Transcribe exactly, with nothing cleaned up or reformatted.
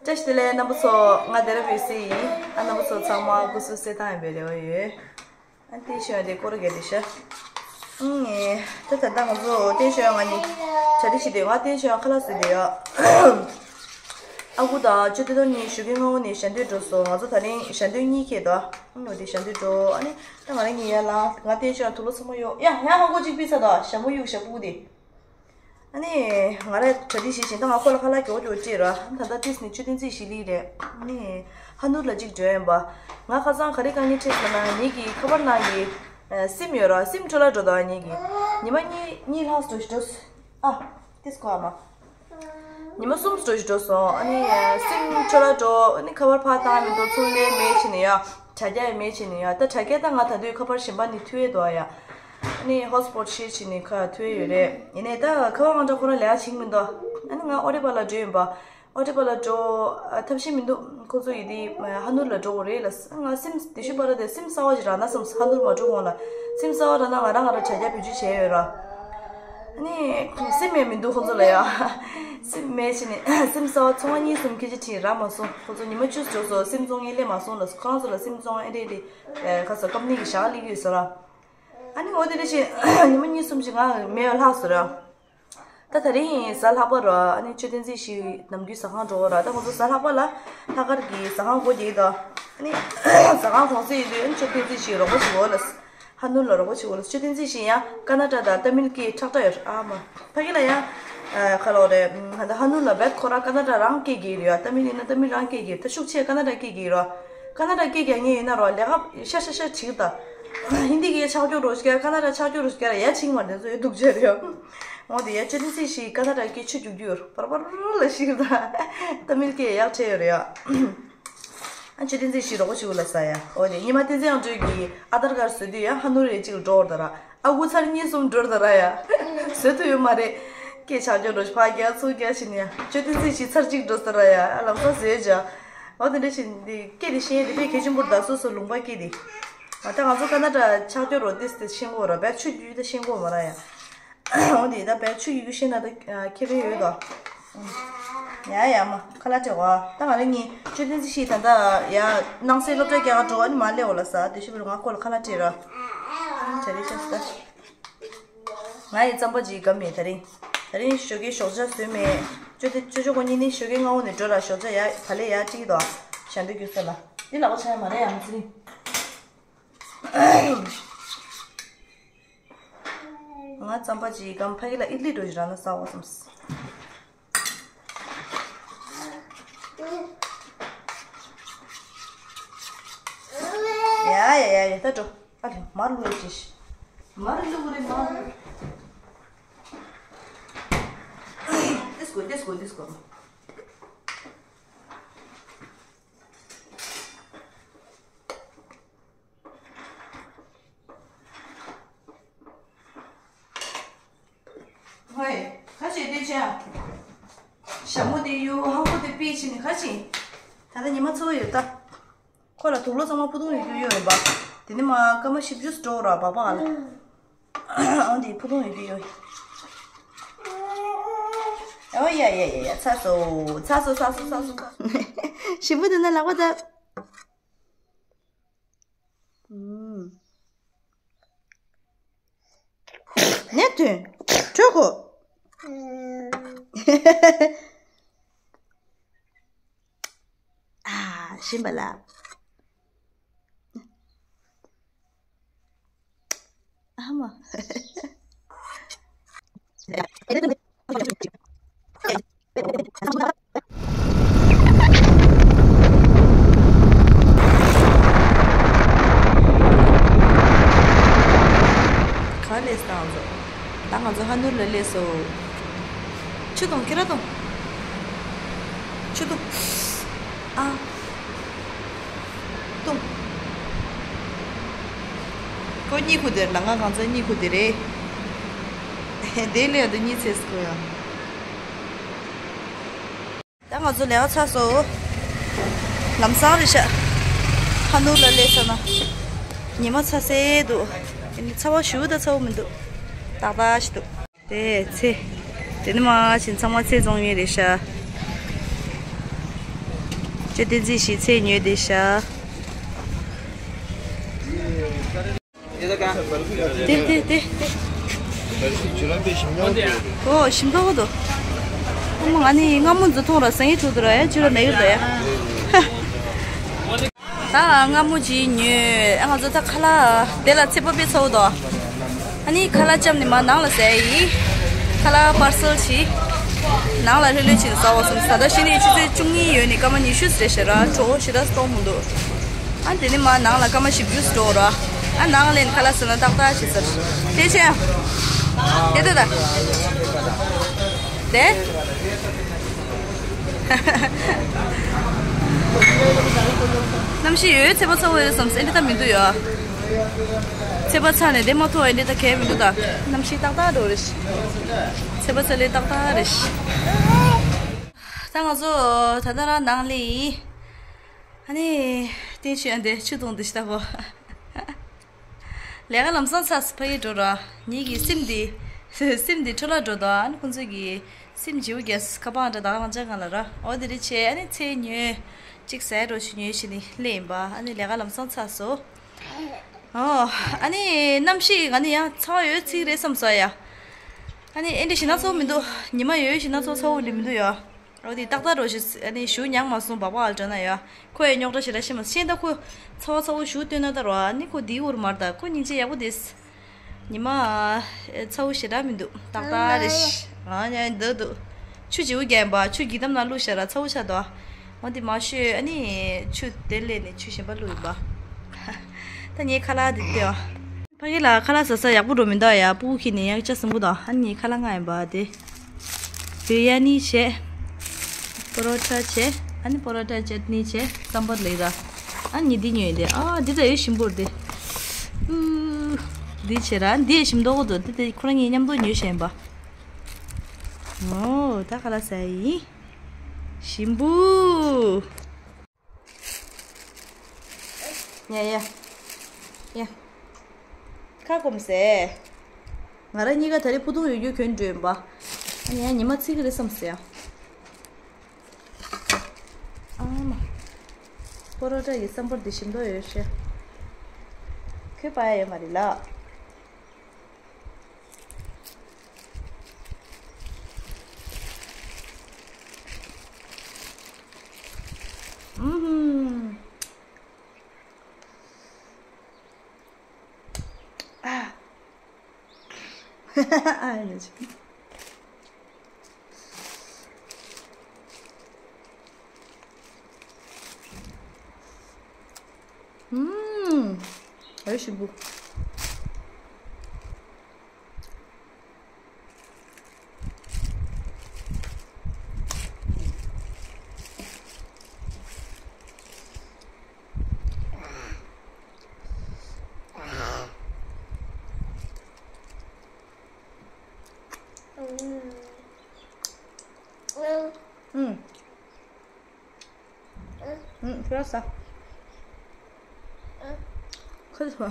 བཀྲ་ཤིས་བདེ་ལེགས་རྣམ་པ་ཚོ། ང་དེ་ར་བི་སི་ཡིན། ཨ་རྣམ་པ་ཚོ་ཚང་མ་སྐུ་གཟུགས་གསལ་ཐང་ཡིན་པའི་རེ་བ་ཡོད། ཨ་ཏེ་ཤོད་དེ་སྐོར་གལ་ཏེ་ཤ། ཨུང་ངེ་ད་ད་ལྟ་ང་ཚོ་ཏེ་ཤོད་ང་གཉིས་གྲ་སྒྲིག་བྱེད་དེ། ང་ཏེ་ཤོད་ཁ་ལག་བཟོས་དེ་ཡ། ཨ་ཁུ་དང་ཅོ་ཏེ་དོ་གཉིས་ཞོགས་ཀས་སྔ་བོ་ནས་ཞལ་འདོན་འགྲོ་སོང་། ང་ཚོ་ད་རིང་ཞལ་འདོན་གཉིས་ཁེལ་དོ། ཨ་ནི་འོ་དེ་ཞལ་འདོན་འགྲོ། ཨ་ནི་ད་ང་རང་གཉིས་ཡ་ལ་ང་ཏེ་ཤོད་དུག་ལོག་ཚང་མ་གཡུག་ཡ། ཡ་ཧང་གོ་གཅིག་ཕུད་ས་དོ། ཞྭ་མོ་གཡུག་ཞྭ་སྤུ་གུ་དེ། ཨ་ནི་ང་ར་གྲ་སྒྲིག་བྱེད་བཞིན་ད་ང་ཁོ་ལ་ཁ་ལག་གི་འོ་ཅོ་སྤྲད་ར། ད་ལྟ་ཏིས་ནི་ཆུ་ཏིན་ཙི་ཞིག་ལི་རེད། ཨ་ནི་ཧ་ནུར་ལ་གཅིག་འགྲོ་ཡིན་པ། ང་ཁ་སང་ག་རེ་དཀའ་ངལ་འཕྲད་སོང་ན་ངེད་ཀྱི་ཁ་པར་ནང་གི་ཨ་སིམ་ཡོད་ར། སིམ་འཕྲོ་བརླག་འགྲོ་དང་ངེད་ཀྱི་ཉི་མ་གཉིས་གཉིས་ལྷག་འགྲོ་ཞིག་འགྲོ། ཨ་ཏིས་ཀོ་ཨ་མ། ཉི་མ་གསུམ་འགྲོ་ཞིག་འགྲོ་སོང་། ཨ་ནི་ཨ་སིམ་འཕྲོ་བརླག་འགྲོ། ཨ་ནི་ཁ་པར་ཕར་བཏང་མི་འདུག་ཚུར་ལེན་མེད་བྱས་ནས་ཡ། དྲ་རྒྱ་ཡང་མེད་བྱས་ནས་ཡ། ད་དྲ་རྒྱ་ད་ང་ད་དུས་ཁ་པར་གཞན་པ་ནས་མཐུད་ཡས་འདུག་ཨ་ཡ། ཨ་ནི་ཧོ་སི་པོ་ཊི་ཤེར་བྱས་ནས་ཁ་མཐུད་ཡས་ཡོད་རེད། ཡིན་ནའི་ད་ཁ་པར་ང་འདྲ་ཁོ་རང་ལས་ཀ་བྱེད་ཀྱི་མི་འདུག་ཨ་ནི་ང་ཨོ་ཊི་པ་ལ་འགྲོ་ཡིན་པ། ཨོ་ཊི་པ་ལ་འགྲོ་ཨ་ཐབས་ཤེས་མི་འདུག་ཁོ་ཚོ་ཡིན་དེ་ཧ་ནུར་ལ་འགྲོ་དགོས་རེད་ལ། ང་སིམ་དེ་ཤུ་པ་ར་དེ་སིམ་གསར་པ་ཞིག་རག་ན་བསམ། ཧ་ནུར་མ་འགྲོ་གོང་ལ་སིམ་གསར་པ་རག་ན་ང་རང་ང་རང་དྲ་རྒྱ་བེད་སྤྱོད་བྱས་ཡོད་ར། ཨ་ནི་སིམ་མེད་མི་འདུག་ཁོ་ཚོ་ལ་ཡ། སིམ་མེད་བྱས་ནས་སིམ་གསར་པ་ཚོང་པ་གཉིས་གསུམ་སྐད་ཆ་དྲིས་རག་མ་སོང་། ཁོ་ཚོ་ཉི་མ་བཅུ་འགྲོ་སོང་། སིམ་བཙོང་མཁན་སླེབས་མ་སོང་ལ། ཁོ་རང་ཚོ་ལ་སིམ་བཙོང་མཁན་ཨེ་རེད་རེད། ཁ་སང་ཀམ་ནི་གི་ཞག་སླེབས་ཡོད་ཟེར་ར། ཨ་ནི་འོ་དེ་འདྲ་བྱས་ཉི་མ་གཉིས་གསུམ་ཞིག་ང་མེད་པ་ལྷག་སོང་ར། ད་ད་རིང་གཟའ་ལྷག་པ་ར། ཨ་ནི་ཆོས་ལྡན་རྩེ་ཞིག་ནམ་རྒྱུན་ཟ་ཁང་འགྲོ་གི་ར། ད་ང་ཚོ་གཟའ་ལྷག་པ་ལ་ལྷག་དཀར་གྱི་ཟ་ཁང་སྒོ་རྒྱག་གི་འདུག་ཨ་ནི་ཟ་ཁང་གོང་ཚད་ཡིན་དུས་ཨ་ནི་ཆོས་ལྡན་རྩེ་ཞིག་རོགས་པ་བྱེད་དགོས་ལ། ཧ་ནུར་ལ་རོགས་པ་བྱེད་དགོས་ལ། ཆོས་ལྡན་རྩེ་ཞིག་ཡང་ཀ་ན་ཊ་དང་ཏ་མིལ་སྐད་ཁྲག་ཁྲག་ཡོད་ར། ཨ་མ་ཕ་གི་ལ་ཡང་ཨ་ཁ་ལོ་རེད། ད་ཧ་ནུར་ལ་བད་ཁོ་ར་ཀ་ན་ཊ་རང་སྐད་རྒྱག་གི་རེད་ཡ། ཏ་མིལ་ཡིན་ན་ཏ་མིལ་རང་སྐད་རྒྱག་གི་རེད། ད་ཤུགས་ཆེ་ཀ་ན་ཊ་སྐད་རྒྱག་གི་རེད། ཀ་ན་ཊ་སྐད་རྒྱག་མཁན་ཡིན་ན་རོ་ལས་ཀ་ཤ་ཤ་ཤ་བྱེད་ད། ཧིན་དི་སྐད་ཆག་ཆོག་རོ་ཞིག་ཀ་ན་ཊ་ཆག་ཆོག་རོ་ཞིག་ཡ་ཆིང་མ་འདི་ཚོ་ཡོད་འདུག་ཅེས་རེད། འོ་དེ་ཡ་ཆོས་ལྡན་རྩེ་ཞིག་ཀ་ན་ཊ་སྐད་ཆུ་རྒྱུག་རྒྱུག་པར་པར་ལ་ཤིག་ད། ཏ་མིལ་སྐད་ཡག་ཆེ་ཡོད་རེད་ཡ། ཨ་ཆོས་ལྡན་རྩེ་ཞིག་རོགས་པ་ཞིག་ལ་ས་ཡ། འོ་དེ་ཉི་མ་བསྟན་འཛིན་དབྱངས་སྒྲོལ་གྱི་ཨ་དར་ཀར་བཟོས་དུས་ཡ་ཧ་ནུར་རེ་གཅིག་འགྲོ་བར་ད་ར། ཨ་ཁུ་ཚར་གཉིས་གསུམ་འགྲོ་བར་ད་ར་ཡ། བཟོས་ཐུབ་ཡོད་མ་རེད། སྐད་ཆག་ཆོག་རོ་ཕ་རྒྱ་ཚུར་རྒྱ་བྱེད་ནས་ཡ། ཆོས་ལྡན་རྩེ་ཞིག་ཚར་གཅིག་འགྲོ་ས་ར་ཡ། ཨ་ལམ་སང་བཟོས་བྱ། འོ་དེ་འདྲ་བྱེད་འདི་སྐད་དེ་ཤེས་དེ་དཔེ་གལ་ཆེན་པོ་རེད་ད། སོ་སོ་ལུང་པ་སྐད་དེ། ང་ད་ང་ཚོ་ཀ་ན་ཊ་ཆག་ཆོག་རོ་ཏིས་ཏིས་ཤེས་གོ་ར། བད་ཆུ་རྒྱུག་ད་ཤེས་གོ་མ་ར་ཡ། འོ་དེ་ད་བད་ཆུ་རྒྱུག་ཤེས་ན་ད་ཁེ་ཕན་ཡོད་ད། ཡ་ཡ་མ་ཁ་ལག་སྤྲད་བ། ད་ང་རང་གཉིས་ཆོས་ལྡན་རྩེ་ཞིག་ད་ད་ཡ་སྣང་སྲིད་སློབ་གྲྭ་རྒྱག་ག་འགྲོ་བ་ནི་མ་སླེབས་འོ་ལ་ས། དེ་ཤུ་བུ་ང་ཁོ་ལ་ཁ་ལག་སྤྲད་ར། ཆ་རེ་ཤ་སི་ད། ང་ཡི་རྩམ་པ་ཅིག་སྒམ་མེད་ད་རིང་། ད་རིང་ཞོགས་ཀའི་ཞོགས་ཇ་བཟོས་མེད། ཅོ་ཏེ་ཅོ་ཅོ་ཁོ་གཉིས་ནི་ཞོགས་ཀའི་སྔ་བོ་ནས་འགྲོ་ལ་ཞོགས་ཇ་ཡ་བ་ལེ་ཡ་ཅིག་དོ། ཞལ་འདོན་རྒྱུགས་ས་ལ། འདི་ལག་པ་ཆག་ཡ་མ་རེད་ཡ་མི་ཚེ་རིང་། ང་རྩམ་པ་ཅིག་སྒམ། ཕ་གི་ལ་ཨིད་ལི་འགྲོ་ཞིག་རག་ན་ཟ་འོ་བསམས། ཡ་ཡ་ཡ་ཡ་ད་འགྲོ། ཨ་ལེ་མར་བླུགས་ཡ་ཅིག་མར་བླུགས་རེད་མར། ཏིས་གོ་ཏིས་གོ་ཏིས་གོ། ཧོꯏ། ཁ་ཤས་དེ་ཆ། ཞྭ་མོ་དེ་གཡུག་ཧང་པོ་དེ་པི་ཕྱིན་ནས་ཁ་ཤས། ད་ལྟ་ཉི་མ་ཚོ་ཡོད་ད། ཁོ་ལ་དུག་ལོག་ཚང་མ་ཕུ་ཐུང་ཡོད་རྒྱུ་ཡོད་རེད་པ། དེ་ནི་མ་སྐར་མ་བཞི་བཅུ་འགྲོ་ར་བ་བ་ལ། ཨང་དེ་ཕུ་ཐུང་ཡོད་རྒྱུ་ཡོད། ཨོ་ཡ་ཡ་ཡ་ཡ་ཚ་སོ་ཚ་སོ་ཚ་སོ་ཚ་སོ། ཞིམ་པོ་འདུག་ན་ལག་པ་ད། ནས་ཐོན། གྲོད་ཁོག་ཨ། ཞིམ་པ་ལ། ཨ་མ། ག་ལས་སོང་ང་ཚོ། ད་ང་ཚོ་ཧ་ནུར་ལ་སླེབས་སོང་། ཆུ་འཐུང་། ཁྱེད་རང་འཐུང་། ཆུ་འཐུང་། ཨ། འཐུང་། ཁོ་གཉིད་ཁུག་དེ་རེད་ལ། ང་གང་ཚ་གཉིད་ཁུག་དེ་རེད། དེ་ལས་ཡང་དེ་གཉིད་སད་སོང་ཡ། ད་ང་ཚོ་ལས་ཀ་ཚར་སོང་། ལམ་སང་རེད་ཤག་ཧ་ནུར་ལ་སླེབས་ས་ན། ཉི་མ་ཚ་སེ་འདུག་ཨ་ནི་ཚ་བ་ཞེ་དྲག་ཚ་པོ་མི་འདུག་ཏག་ཏག་ཞིག་འདུག་དེ་ཚེ། དེ་ནི་མ་ཕྱིན་ཚང་མ་ཚེ་བཙོང་ཡས་རེད་ཤག་ཅོ་བསྟན་འཛིན་ཞིག་ཚེ་ཉོས་བསྡད་ཤག་དེ་དེ་དེ་དེ། ཨོ་ཞིམ་ཐག་པ་འདུག་ཨ་མ་ང་ནི་མངར་མོ་འཛུ་ཐོང་ར་ཟ་ངེས་ཐུག་འདུག་ར་ཡ་ཅུ་ར་མེད་གི་འདུག་ཡ། ད་མངར་མོ་ཅིག་ཉོས། ཨ་ང་ཚོ་ད་ཁ་ལག་དེ་ལ་ཚེ་པ་པའི་ཚ་བོ་དོ། ཨ་ནི་ཁ་ལག་བཅམ་ནས་མ་ནང་ལ་ཟས་ཡིན། ཁ་ལག་པར་སལ་བྱས། ནང་ལ་ལྷོད་ལྷོད་བྱས་ནས་ཟ་བ་སོང་། ད་ལྟ་ཕྱི་ནས་ཆུ་ཚོད་བཅུ་གཉིས་ཡོལ་ནས་སྐར་མ་ཉི་ཤུ་རེད་ཤག་ར་གྲོད་ཁོག་ཞེ་དྲག་སྟོང་མི་འདུག་ཨ་དེ་ནས་མ་ནང་ལ་སྐར་མ་བཞི་བཅུ་འགྲོ་ར། ཨ་ནང་ལ་ཁ་ལག་ཟ་ན་ཏག་ཏག་བྱེད་ཟེར། དེ་བྱས་ཡ། དེ་ལྟ་ད། དེ། གནམ་གཤིས་ཡོད་ཚེ་པ་ཚ་བོ་ཡོད་བསམ་སེ་འདི་ལྟ་མི་འདུག་ཡ། ཚེ་པ་ཚ་ནས་བདེ་མ་ཐོག་ཡ་འདི་ལྟ་གས་མི་འདུག་ད་གནམ་གཤིས་ཏག་ཏག་འགྲོ་རེད། ཚེ་པ་ཚ་ལས་ཏག་ཏག་རེད། ད་ང་ཚོ་ད་ལྟ་རང་ནང་ལ་ཡིན། ཨ་ནི་དེ་ཆུ་ཡ་འདི་ཆུ་དུང་འདི་ཞིག་ལྟ་གོ་ལས་ཀ་ལམ་སང་ཚར་སོང་ཕ་གི་འགྲོ་ར། ངེད་ཀྱི་སེམས་འདི་སེམས་འདི་འཕྲོ་བརླག་འགྲོ་དོ། ཨ་ནི་ཁོང་ཚོས་ཀྱི་སེམས་བྱིའུ་རྒྱས་ཁ་པང་འདྲ་ད་ག་རང་ཅག་གང་ལ་ར། འོ་དེ་རེད་བྱས་ཨ་ནི་ཚེ་ཉོས་གཅིག་ཟས་རོ་ཆུ་ཉོས་ཤི་ནི་སླེབས་ཡིན་པ། ཨ་ནི་ལས་ཀ་ལམ་སང་ཚར་སོང་། ཨོ། ཨ་ནི་གནམ་གཤིས་ང་ནི་ཡང་ཚ་བ་ཡོད་ཚིག་རེད་བསམ་སོང་ཡ། ཨ་ནི་ཨེ་འདྲ་ཞིག་ན་ཚ་བོ་མི་འདུག་ཉི་མ་ཡོད་ཞིག་ན་ཚ་བོ་ཚ་བོ་འདི་མི་འདུག་ཡ། འོ་དེ་ཏག་ཏག་རོ་ཞིག་ཨ་ནི་ཞུ་མྱངས་མ་སོང་སྦག་སྦག་ལ་དྲན་ན་ཡ། ཁོ་ཡི་རྙོག་དྲ་ཞེ་དྲག་ཤེས་མ་ཤེས་ད་ཁོ་ཚ་བ་ཚ་བོ་ཞུ་སྟོན་ན་ད་རོ་ཨ་ནི་ཁོ་དེའི་འུར་མར་ད་ཁོ་སྙིང་རྗེ་ཡག་པོ་དེས། ཉི་མ་ཚ་བོ་ཞེ་དྲག་མི་འདུག་ཏག་ཏག་རེད། ཨ་ནི་འདུག་འདུག་ཆུ་བྱིའུ་རྒྱན་པ་ཆུ་གི་དམ་ན་བླུགས་ཤ་ར་ཚ་བོ་ཆ་དོ། འོ་དེ་མ་ཤོད་ཨ་ནི་ཆུ་དེ་ལས་ནི་ཆུ་གཞན་པ་བླུགས་ཡིན་པ། ད་ངའི་ཁ་ལག་དེ་དེ་བ། ཕ་གི་ལ་ཁ་ལག་ཟ་ས་ཡག་པོ་འགྲོ་མི་འདུག་ཡ། སྤུ་གུ་ཁྱེར་ནས་ཡང་ཅ་སྲིན་པོ་དང་ཨ་ནི་ཁ་ལག་ང་ཡིན་པ་དེ། བི་རི་ཡ་ནི་བྱས། པོ་རོ་ཊ་བྱས། ཨ་ནི་པོ་རོ་ཊ་ཅེ་ཊི་ནི་བྱས་སམ་བར་ལེགས་ར། ཨ་ནི་འདི་ཉོས་ཏེ་ཨ་འདི་ད་ཡོད་ཞིམ་པོར་དེ། ཨུ། འདི་བྱས་ར་འདི་ཡོད་ཞིམ་མདོག་གོ་དོ་དེ་དེ་ཁོ་རང་གཉིས་མཉམ་དུ་ཉོས་བྱས་ཡིན་པ། ཨོ་ད་ཁ་ལག་ཟ་ཡིན། ཞིམ་པོ། ཡ་ཡ། ཡ། ཁ་སྐོམ་སེ། ང་རང་གཉིས་ཀ་ད་རེས་ཕུ་ཐུང་ཡོད་རྒྱུ་གྱོན་འགྲོ་ཡིན་པ། ཨ་ནི་ཡང་ཉི་མ་ཚིག་གི་རེད་བསམ་སེ་ཡ། ཨ་མ། པོ་རོ་ཊ་ཡི་སམ་བར་འདི་ཞིམ་མདོག་ཡོད་ཤེ། ཁོས་པ་ཡ་ཡོད་མ་རེད་ལ། ཨུམ། ཨ། ཨ་ཡིན་ཅི། ཨུམ། ཨེ་ཞིམ་པོ། ཨུམ། ཨུམ། ཁྱོད་ར་ཟ། ཁོ་ཚོ།